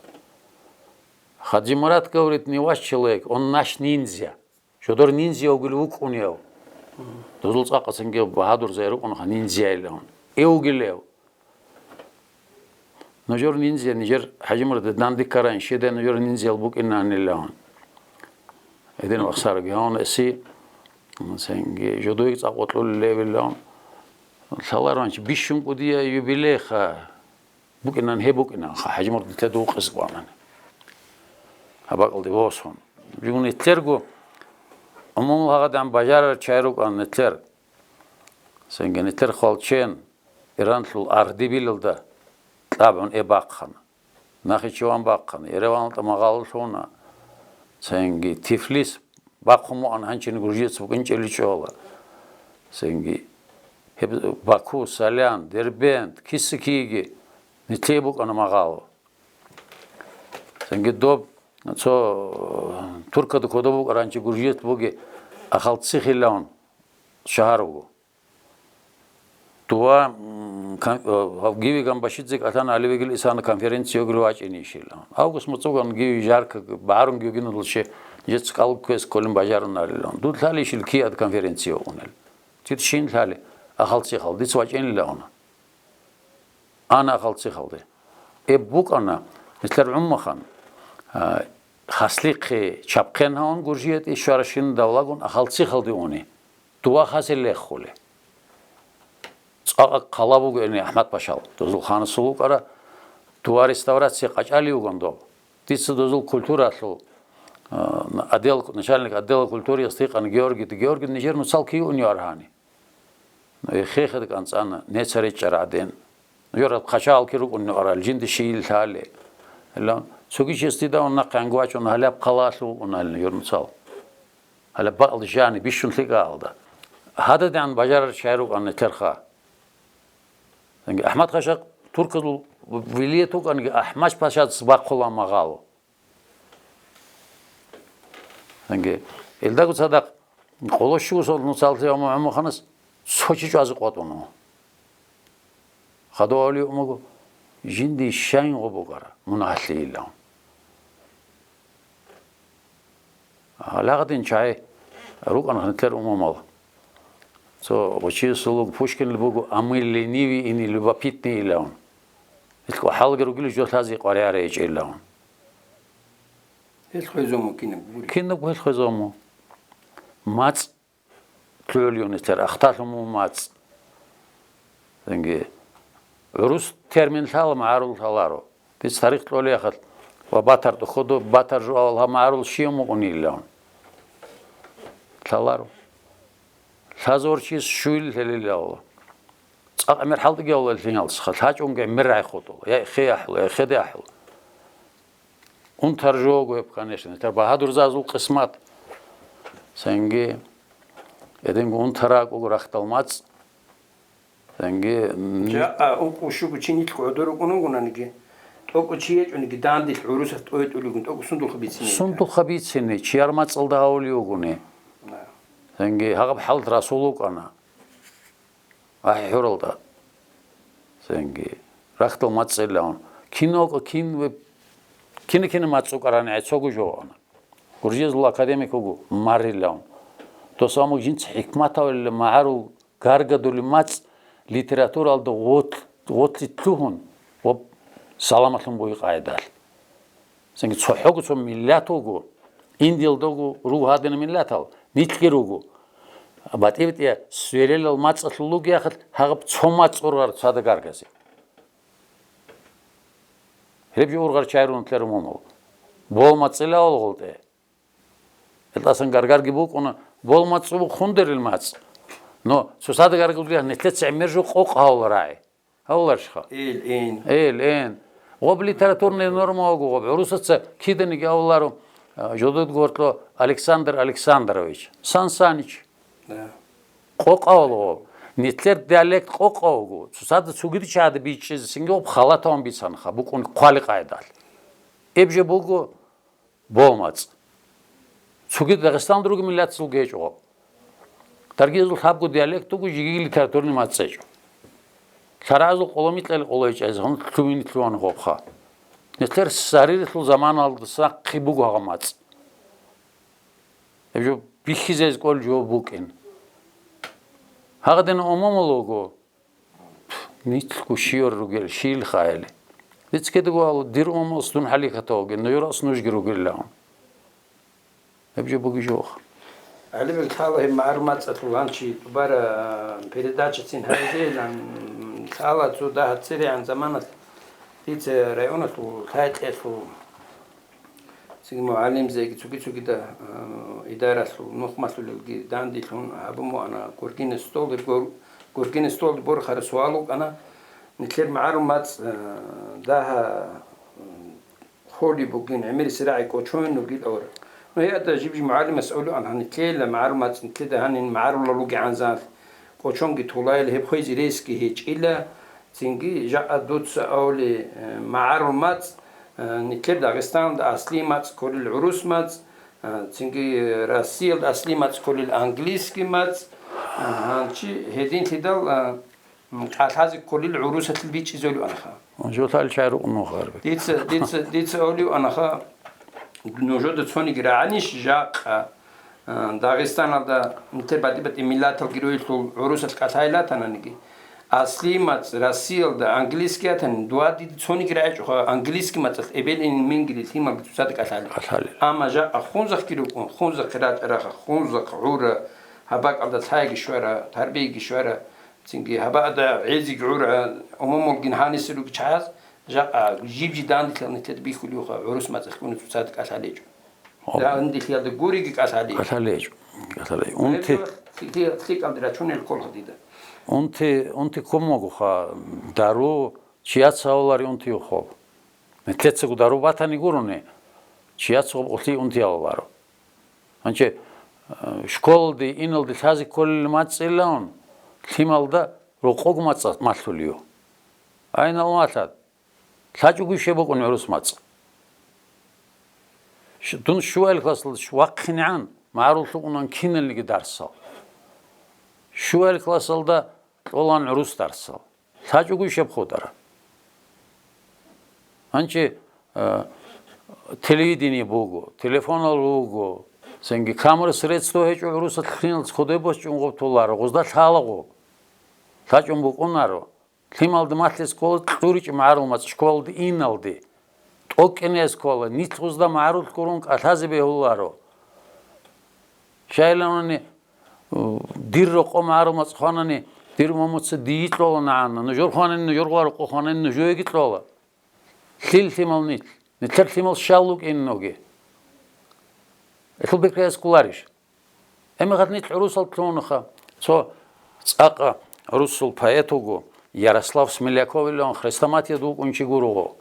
Хаджимурат говорит, не ваш человек, он наш ниндзя. Жодор ниндзя вугилев вукӀунев. Дозул цӀакъ цинги багьадурзай рукӀунха ниндзяилан. Эв вугилев. Нужер ниндзя, нижер ХӀажимурад дандиккаран щедай нужер ниндзиял букӀинанилан. Эдин вахсарги гьавун эси, цинги жодойги цӀакъ вокьулев левилан. Лъаларонч бищун кӀудия юбилейха. БукӀинан гьеб букӀинанха, ХӀажимурад нилъеда вукъизе кӀванани. Гьаб бакӀалде босун. Жигун нилъерго, умумул гьагъадан бажарарчай рукӀан нилъер. Цинги нилъер хвалчен Иранлъул Аргъдибилалда кьабгӀун эб бахъана. Нахичеван бахъана, Ереванлда магъало лъуна. Цинги Тифлис бахъун муан гьанчин гуржияц букӀинчӀели чӀола. Цинги гьеб Баку, Солян, Дербент, киса-киги нилъее букӀана магъало. Цинги доб цо туркада кодоб букӀаранчи гуржият буги Ахалцихилаун шагьар вуго. Дова, м, кон-, э, гьав Гиви Гамбашидзе кӀалъана Алибегил Исана конференциягури вачӀинищилан. Август муцӀуган Гиви жарка багӀарун гьугиналъе жеца кӀал кквес кколин бажарунарилан. Дуд лъалищил киад конференция унел? Дид щин лъали, Ахалцихал, дица вачӀинилауна. Ана Ахалцихалде. Эб букӀана, нилъер гӀуммахан, а, хаслихъе чапхъен гьавун гуржиятӀи щваращин давлагун Ахалцихалде уни. Дова хасел леххули. ЦӀакъа хъала буго гьениб АхӀмад-пашал, дозул ханасул вукӀара, дова реставрация къачӀали вуган доб. Дица дозул культуралъул, а, отдел, начальник отдела культуры ястикъан Георгий, Георгий нижер нуцал киюнев аргьани. Эхехъе кӀанцӀана, нецаре чӀарагӀден. Жораб хъачагӀалки рукӀунни орал, жинда щийил лъали. Ила цоги честидавун нахъе ангвачун гьалаб хъалалъув вукӀуналин юрнуцал. Гьале бакӀалда жани бищун лъикӀаалда. ГьададегӀан бажарарчи гьай рукӀана нилъерха. Цинги АхӀмад-пашакь турказул вилият вукӀаниги, АхӀмад-пашаца бахъула магъало. Цинги, илдаго цадахъ къоло щуго соналъ нуцалъе ва МухӀаммадханас цо чи чӀвазе къватӀуна. Хадув авлиюмаго, жинди щайин гъо бугара, мун гьалъийилан. Гьалагъадин чагӀи рукӀана нилъер умумал. Цо гъочиясул вуго Пушкинил буго: «А мы ленивые и не любопытные», илан. Нилъго хӀалги ругел жо лъазе къваригӀарай гьечӀилан. Гьел хвезабу кинаб гури. Кинаб гьел хвезабу. МацӀ лъугӀулев нилъер, ахталъун мун мацӀ. Цинги гӀурус термин лъала, магӀарул лъаларо. Дица тарих кьолеяхъал ва батар тӀохьодо, батар жугьавал гьаб магӀарул щияв мукъунилан. Лъаларо. Лъазаварчияс щуйил лъелилавла. ЦӀакъ мер хӀалтӀиги авлалъиялсха, лъачӀунги мер райхъутула, я эхе ахӀула, я эхеде ахӀула. Унтар жого гьеб, конечно, нилъер багьадурзазул къисмат. Цинги, гьединго унтар ракӀуго рахьдал мацӀ. Цинги, м, Жакъа укъу щуго чи нилъго гӀодор рукӀун вугонаниги, тӀокӀу чи гьечӀониги, дандилъ гӀурусас тӀойтӀулигун, тӀокӀу сундулха бицине. Сундулха бицине, чияр мацӀалда гьавулев вугони. На. Цинги, гьагъаб хӀалат Расул вукӀана. АхӀи хӀуралда. Цинги. Рахьдал мацӀилаун. Киналго кин ва кина-кина мацӀ цӀукӀарани гӀе цого жо вана. Гуржиязул академик вуго Маррилаун. Дос амуг жинца хӀикматавилла магӀарул гаргадули мацӀ литературалда гъот-, гъотлъи лъугьун ва саламалъун бугеб къайдалъ. Цинги цохӀого цо миллат вуго, Индиялдаго руго гьадина миллатал, нилъги руго. БатӀи-батӀияб сверелал мацӀалъул ругеяхъал гьагъаб цо мацӀ ургъар цада гаргазе. Гьеб жо ургъар чайрун лъерумумал. Бол мацӀила гъолгъултӀе. Гьелдасан гаргарги букӀуна, бол мацӀ буго хундерил мацӀ. Но цоцада гаргулгеян нилъеца гӀемер жо къокъ гьавуларагӀи. Гьавуларищха? Ил, ин. Ил, ин. Гъоб литературная норма вуго гъоб. ГӀурусаца киданиги авларо, а, жодод гортӀо Александр Александрович. Сан Санич. Да. Къокъ авал гъоб. Нилъер диалект къокъ авго. Цоцада цогида чагӀада бичӀчӀизе цинги гъоб халатаван бицанха, букӀун хъвали къайдалъ. Эб жо буго бо мацӀ. Цоги Дагъистан други миллатцул гьечӀо. Даргиязул лъабго диалект буго, жиги литературный мацӀ гьечӀо. Лъаразул къоло микьали къоло гьечӀезегьун лъугьине лъугьана гъобха. Нилъер сариралъул заманалдаса хъи буго гьагъа мацӀ. Гьеб жо бихьизез кӀол жо букӀин. Гьагъадин умумул вуго. Нилъго щиyor ругел, щийил хайили. Дицкидаго гьал дир умус дун хӀалихьатавги, нуюрас нужги ругеллагьун. Гьеб жо буги жох. ГӀалибил лъала гьеб магӀарул мацӀалъул гьанчи тӀубара передачацин гьаризейилан лъала цо дагьа цӀиригӀан заманалъ дица районалъул лъай-кьелъул Цинги мугӀалимзеги цоги-цогида, а, идаралъул нухмалъулелги данделъун гьабун буана. Гургина столде бор-, гургина столде борхара суал вукӀана, нилъер магӀарул мацӀ, а, дагьа, м, холеб бугин, гӀемерисеб рагӀи кӀочон ругел авара. Ну, гьеда жиб-жиб мугӀалимас гӀоло ан гьанилъейила магӀарул мацӀ нилъеда гьанин магӀарулал ругегӀан занлъ кӀочонги толайила гьеб хвезе ресги гьечӀила, Цинги жакъа дуца авли, э, магӀарул мацӀ, э, нилъер Дагъистаналда аслий мацӀ кколел гӀурус мацӀ, э, цинги Россиялда аслий мацӀ кколел английский мацӀ, э, гьанчи гьединлъидал, э, м, кӀалъазе кколел гӀурусалъул бичӀчӀизевлъи анха. Жолъал чарукъ нухарбек. Дица, дица, дица авлив анха, нужеда цониги рагӀанищ жакъа? А, Дагъистаналда нилъер батӀи-батӀи миллаталги ругелъул гӀурусалъ кӀалъайилатананиги, аслий мацӀ Россиялда английский ятани, дугьа дида цониги рагӀичӀоха английский мацӀалъ эбел-инин мингили лъималги цоцазда кӀалъали. КӀалъали. Амма жакъа хунзахъги рукӀун, хунзахъе рачӀараха, хунзахъ гӀура, гьаб бакӀалда лъайги щвара, тарбияги щвара, цинги гьабаада гӀезиги гӀура, умумулгин гьанисе руги чагӀаз, жакъа жиб-жидандилъал нилъеда бихьулевха гӀурус мацӀалъ кӀуна цоцазда кӀалъалечӀо. Гьаб. Дагьандилъиялда гуриги кӀалъали. КӀалъалечӀ, кӀалъалечӀ. Унти. Гьеб лъи-, лъикӀалде рачунел кколха дида. Унти, унти кумагуха дару, чияц гьавалари унти ухъаб. Нилъецаго дару батани гурони, чияц гъоб къулъи унти гьаваларо. Гьанчи, Школалде иналде лъазе кколел мацӀилаун, лъималда рокъого мацӀ малъулев. Айналмалъад, лъачӀого щиб букӀун гӀурус мацӀ? Ш-, дун щуайил классалда вахъинегӀан, магӀарул лъугӀунан киналниги дарсал. Щуайил классалда кьолан гӀурус дарсал. ЛъачӀого щиб хутӀара? Гьанчи, э, телевидение буго, телефонал руго, цинги камера средство гьечӀо гӀурусал лъимал цо кодобе босчӀун гъоб толаро, гъозда лъалаго. ЛъачӀун букӀунаро. Лъималда малъизе ккола кьуричӀеб магӀарул мацӀ школалде иналде. ТӀокӀкӀине ккола, нилъ гъозда магӀарулъ гурун кӀалъазе бегьуларо. Щайиланани, дир рокъо магӀарул мацӀ хванани, дир мамуца дие кьола нагӀана, нужер хванани, нужер гъва рокъо хванани, нужееги кьола. Лъил лъимал нилъ? Нилъер лъимал щал вукӀин ноги? Гьелъул бекьрияс кколарищ? Гьебмехалъ нилъ гӀурусал лъугьунаха. Цо цӀакъа гӀурусул поэт вуго, Ярослав Смеляков илан, хрестоматиялда вукӀун чи гуро.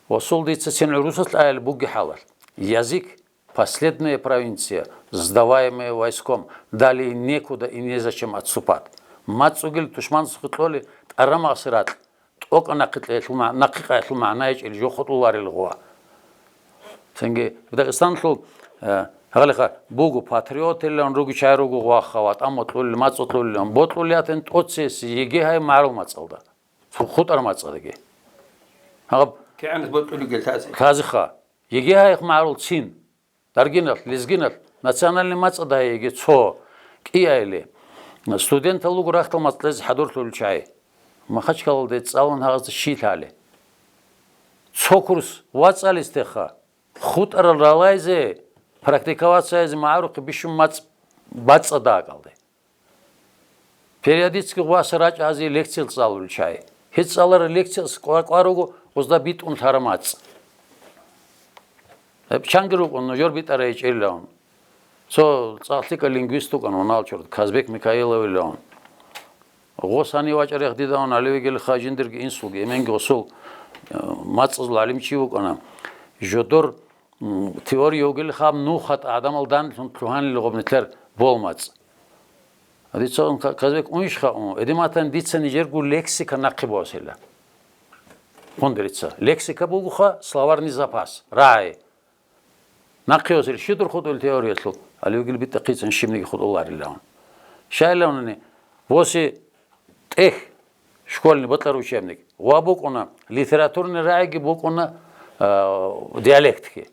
Васул, дица цин гӀурусалъ аялъ бугеб хӀалалъ: «Язык — последняя провинция, сдаваемая войском, далее некуда и незачем отступать». МацӀ вугел тушманасухъе кьолеб тӀарамагъасе ракь. ТӀокӀаб нахъе кьеялъул ма-, нахъе къаялъул магӀна гьечӀел жо хутӀуларел гъова. Цинги Дагъистаналъул, э, гьалеха буго патриотилан ругичай руго гъваха, ватӀан бокьулел, мацӀ бокьулел, бокьулев ятин тӀоцесеб ЕГЭ гьай магӀарул мацӀалда. Цо хутӀараб мацӀалдаги. Гьаб КигӀанас бокьулел лъазе. Лъазеха. ЕГЭ гьай магӀарулцин. Даргиналъ, лезгиналъ, национальный мацӀалда гьай ЕГЭ цо кӀиайиле. Студентал руго рахьдал мацӀ кьезе хӀадурлъулел чагӀи. Махачкалалде цӀалун гьагъазда щий лъалеб? Цо курс вацӀцӀалестеха, хутӀарал ралайзе, практиковаться гьазе магӀарухъе бищун мацӀ бацӀцӀадаб бакӀалде. Периодически гъваса рачӀа гьазе лекциял цӀалулел чагӀи. Гьез цӀаларал лекциялъ кӀвар-кӀвар руго гъозда битӀун лъараб мацӀ. Гьеб чанги рукӀун нужер битӀарай гьечӀелилан. Цо цӀакъ лъикӀав лингвист вукӀана, ванал чорд, Казбек Микаиловилан. Гъос гьанив вачӀарихъ дида ван гьале вегелха жиндирги инсулги, эменги гъосул, э, мацӀазул гӀалимчи вукӀана. Жодор, м, теория вугелха, нухда гӀадамал данлъун лъугьанил гъоб нилъер бол мацӀ. Дица ун ка-, Казбек унищха ун, эдематан дица нижерго лексика нахъе босила. Гьундрица. Лексика бугоха, словарный запас, рагӀи. Нахъе босила, щиб дур хутӀул теориялъул, гьале вегил битӀахъицин щибниги хутӀуларилан. Щайилавани, босе тӀех, школьный, бокьарав учебник, ва букӀуна, литературный рагӀиги букӀуна, а, диалектги.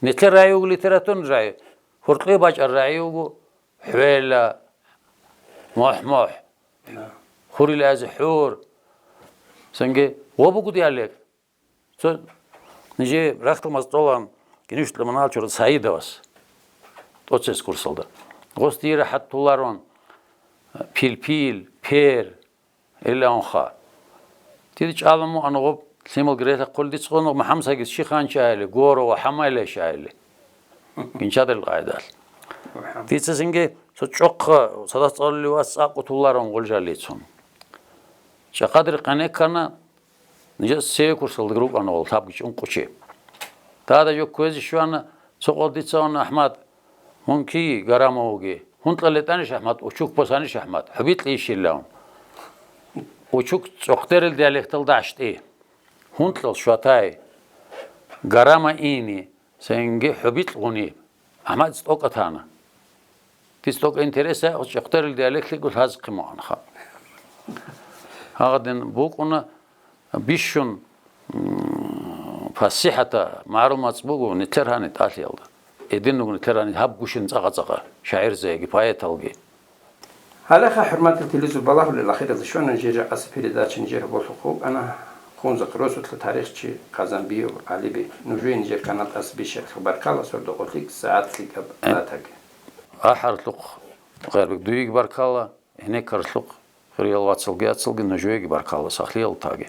Нилъер рагӀи вуго литературный рагӀи, гьоркье бачӀараб рагӀи вуго хӀвела, мухӀ-мухӀ, хурила азе хӀур. Цинги ва буго диалект. Цо нижее рахьдал мацӀ кьолан гинуш тӀаманал чорад Саидовас тӀоцес курсалда. Гъос дие рахӀат толарун, пил-пил, пер, Илаунха. Дида чӀалан мугӀан гъоб лъимал грелъа хъул дица гъонагъ МухӀамсагис чи ханчи айли, горо ва хӀамайлайищ айли. Гинчадарил къайдалъ. Дица цинги цо чӀохъа цадахъ цӀалулев вас цӀакъ утуларун гъол жалицун. Чахъадри къенеккана, нижес цеве курсалда рукӀана гъол лъабги чӀункъучи. Дада жо кквезе щвана, цо къо дица вана, АхӀмад, мун кий гарама вуги? Гьунтла летӀанищ, АхӀмад, учук босанищ, АхӀмад, хӀубитӀли ишилан. Учук цӀокъдерил диалекталда гӀащтӀи. Гьунтлал шватай. Гарама ини, цинги хӀубитӀ гъуни. АхӀмад тӀокӀа тана. Дис тӀокӀа интерес я, цӀокъдерил диалект лъикӀго лъазехъе мугӀанха. Гьагъадин букӀуна бищун, м, пасихӀата магӀарул мацӀ буго нилъер гьани тӀалъиялда. Эдин руго нилъер гьани гьаб гущин цӀакъа-цӀакъа шагӀирзеги, поэталги. Гьалеха, хӀурматал телевизор балагьулел, ахиралда щвана нижер ракъаса передача, нижер гьоболлъухъ вукӀана хунзахъ росулъа тарихчи Къазанбиев ГӀалиби. Нужее нижер канал тӀаса бищаралъухъ баркала, сордо-къо лъикӀ, сагӀат лъикӀаб батаги. АхӀарлъухъ, Гъербек, дуеги баркала, гьенеккарлъухъ, хириял вацалги яцалги, нужееги баркала, сахлъиялтаги.